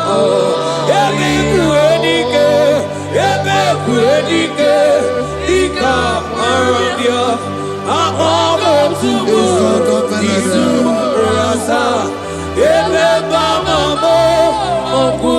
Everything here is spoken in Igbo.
Ebe kwue dike, ebe kwue dike, dike akpọrọ bịa. Akpọ otu ugboro, izu ugboro asaa. Ebe mama m okwu.